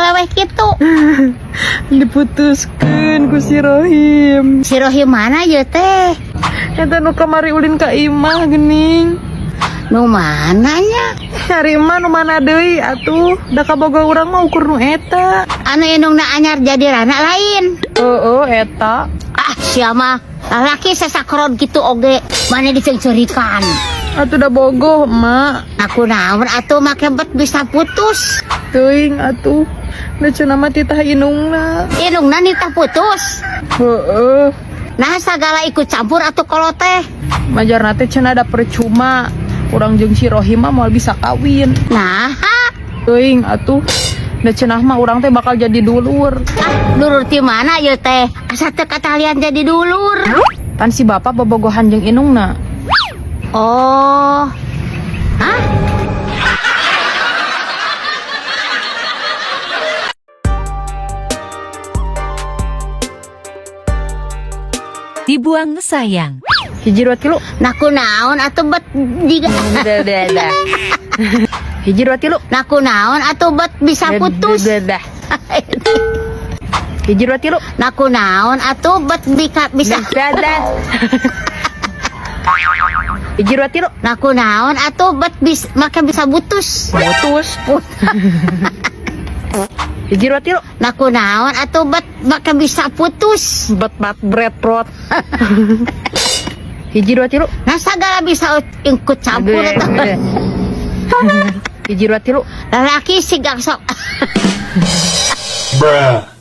awewe kitu? Diputuskeun ku si Rohim. Si Rohim mana ieu teh? Eta nu kamari ulin ka imah geuning. Nu mana nya? Cari mah nu mana deui atuh, da kaboga urang mah ukur nu eta. Anu indungna anyar jadi rana lain. Heeh, eta. Ah, sia mah lalaki sasakron gitu oge mana diceungceurikan. Atuh da bogoh, Emak. Aku naon atuh make bet bisa putus. Teuing atuh. Da cenah mah titah indungna. Indungna nitah putus. Heeh. Nah sagala ikut campur atuh kolot teh. Majarna teh cenah da percuma. Urang jeung si Rohim mah moal bisa kawin. Nah, Teuing atuh. Da cenah mah urang teh bakal jadi dulur. ah, dulur ti mana ieu teh? Asa teu katalian jadi dulur. Pan si bapak bobogohan jeung indungna. Oh. Hah? Dibuang sayang. 1 2 3. Nah kunaon atuh bet jiga. Dah. 1 2 3. Nah kunaon atuh bet bisa putus. Dah. 1 2 3. Nah kunaon atuh bet bisa. Dah. 1 2 3. Nah kunaon atuh bet bisa make bisa putus. Putus. 1 2 3. Nah kunaon atuh bet make bisa putus. Bet bat bread prot. 1 2 3. Nah sagala bisa ikut campur atuh. 1 2 3. Lalaki siga sok. Bruh.